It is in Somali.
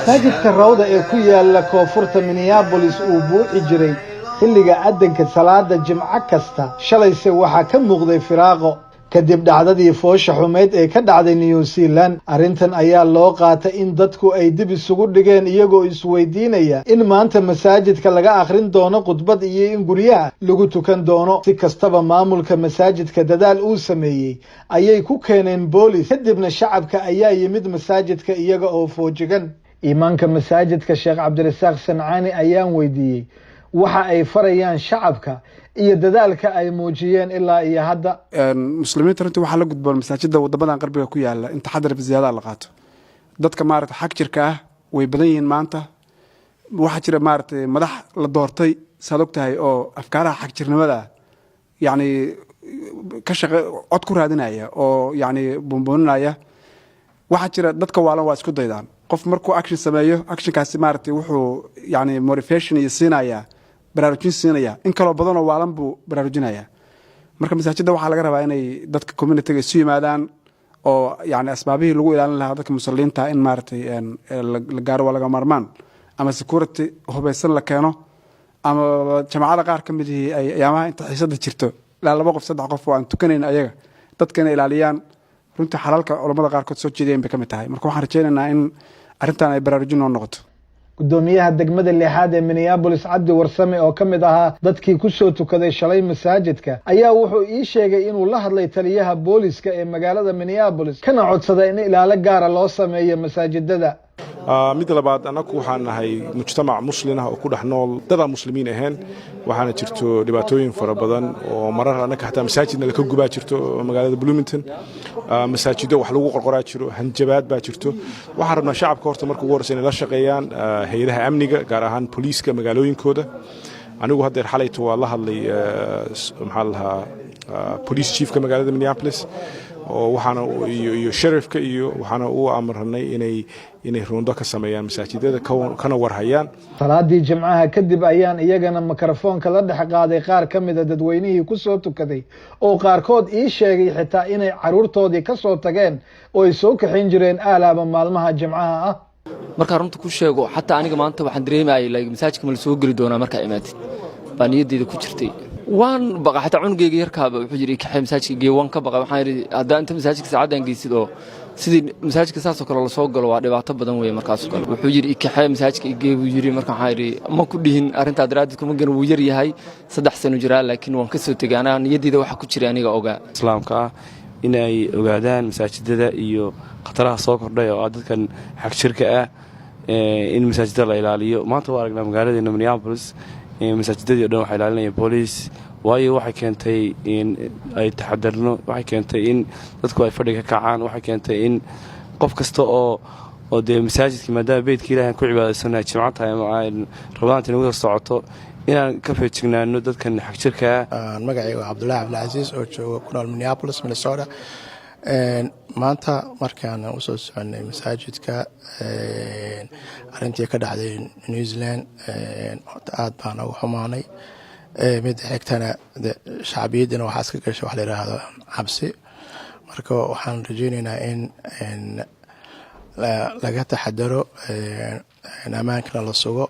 Masaajidka Rawda ee ku yaala koonfurta Minneapolis uu buuxi jiray xilliga adanka salaada Jimco kasta, shalayse waxaa ka muuqday firaaqo kadib dhacdadii foosha xumeyd ee ka dhacday New Zealand. Arrintan ayaa loo qaatay in dadku ay dib isugu dhigeen, iyagoo isweydiinaya in maanta masaajidka laga akhrin doono khudbad iyo in guryaha lagu tukan doono. Si kastaba, maamulka masaajidka dadaal uu sameeyey ayay ku keeneen boolis, kadibna shacabka ayaa yimid masaajidka iyaga oo foojigan. Imaamka masaajidka, Sheekh Cabdirasaaq Sancaani, ayaan weydiiyey waxa ay farayaan shacabka iyo dadaalka ay muujiyeen ilaa iyo hadda. Muslimiinta runtii waxaa la gudboon masaajida wadamadan qarbiga ku yaala in taxadar ziyaada la qaato. Dadka maarata xag jirka ah way badan yihiin maanta. Waxaa jira maaragtay madax la doortay, saad og tahay, oo afkaaraha xag jirnimada ah yacni ka shaqe cod ku raadinaya oo yacni buunbuuninaya. Waxaa jira dadka waalan waa isku daydaan. Qof markuu action sameeyo, actionkaasi maaragtay wuxuu yacni motivation iyo siinaya, baraarujin siinaya, in kaloo badanoo waalan buu baraarujinaya. Marka masaajidda waxaa laga rabaa inay dadka communityga isu yimaadaan oo yani asbaabihii lagu ilaalin lahaa dadka muslimiinta in maaragtay la gaaro waa laga maarmaan, ama security hubeysan la keeno, ama jamaacada qaar ka mid ihii ay ayaamaha inta xiisada jirto ilaa laba qof, saddex qof oo aan tukanayn ayaga dadka inay ilaaliyaan. Runtii xalalka culamada qaarkood soo jeediyeen bay ka mid tahay. Marka waxaan rajaynaynaa in arrintan ay baraarujin noo noqoto. Gudoomiyaha degmada lixaad ee Minneapolis, Cabdi Warsame, oo ka mid ahaa dadkii kusoo tukaday shalay masaajidka, ayaa wuxuu ii sheegay inuu la hadlay taliyaha booliska ee magaalada Minneapolis, kana codsaday in ilaalo gaara loo sameeyo masaajidada. Midda labaad, annagu waxaan nahay mujtamac muslin ah oo ku dhex nool dadaan muslimiin ahayn. Waxaana jirto dhibaatooyin fara badan oo marar annaka xataa masaajidna laka gubaa jirto magaalada Bloomington, masaajido wax lagu qorqoraa jiro, hanjabaad baa jirto. Waxaan rabnaa shacabka horta marka ugu horreysa inay la shaqeeyaan hay-adaha amniga, gaar ahaan booliiska magaalooyinkooda. Anigu haddeer xalayto waa la hadlay, maxaa la lahaa, police chiefka magaalada Minneapolis oo waxaana iyo sheriffka iyo waxaana u amranay inay ruundo ka sameeyaan masaajidada kana warhayaan. Salaadii Jimcaha kadib ayaan iyagana mikrofoonka la dhex qaaday qaar ka mida dadweynihii kusoo tukaday, oo qaarkood ii sheegay xitaa inay caruurtoodii ka soo tageen oo ay soo kaxin jireen aalaaba maalmaha Jimcaha ah. Markaa runta ku sheego, xataa aniga maanta waxaan dareemayay like masaajidka ma la soo geli doonaa markaa imaatid baa niyaddeyda ku jirtay. Waan baqa. Xataa cunugeyga yarkaaba wuxuu yidhi, "Kaxee masaajidka gee." Waan ka baqay. Waxaan yidhi, haddaa inta masaajidka saacaddan geysid oo sidii masaajidka saasoo kale lasoo galo, waa dhibaato badan weeye. Markaasoo kale wuxuu yidhi, "Ikaxee masaajidka igee," buu yidhi. Marka waxaan yidhi, ma ku dhihin arrintaa daraaddeed kuma garan. Wuu yar yahay, 3 sano jiraa, laakiin waan ka soo tegay. Anaa niyaddeyda waxa ku jira aniga ogaa. Islaamka ah in ay ogaadaan masaajidada iyo khataraha soo kordhay oo ah dadkan xagjirka ah, in masaajidada la ilaaliyo. Maanta waa aragnaa magaaladeena Minneapolis, masaajidadii o dhan waxaa ilaalinaya booliis, waayo waxay keentay in ay taxadarno, waxay keentay in dadku ay fadhiga ka kacaan, waxay keentay in qof kasta oo dee masaajidka, maadaama beytka ilahi aan ku cibaadaysano ay jimco tahay ama ay Ramadaanta nagu soo socoto, inaan ka feejignaano dadkan xagjirkaa. Magacayga waa Cabdullahi Cabdilcasiis oo jooga ku nool Minneapolis, Minnesota. Maanta markaan usoo soconay masaajidka, arrintii ka dhacday New Zealand aad baan uga xumaanay. Midda xigtana, shacbiyaddina waxaa iska gashay wax la yidhaahdo cabsi. Marka waxaan rajeyneynaa in laga taxadaro, ammaankana la sugo.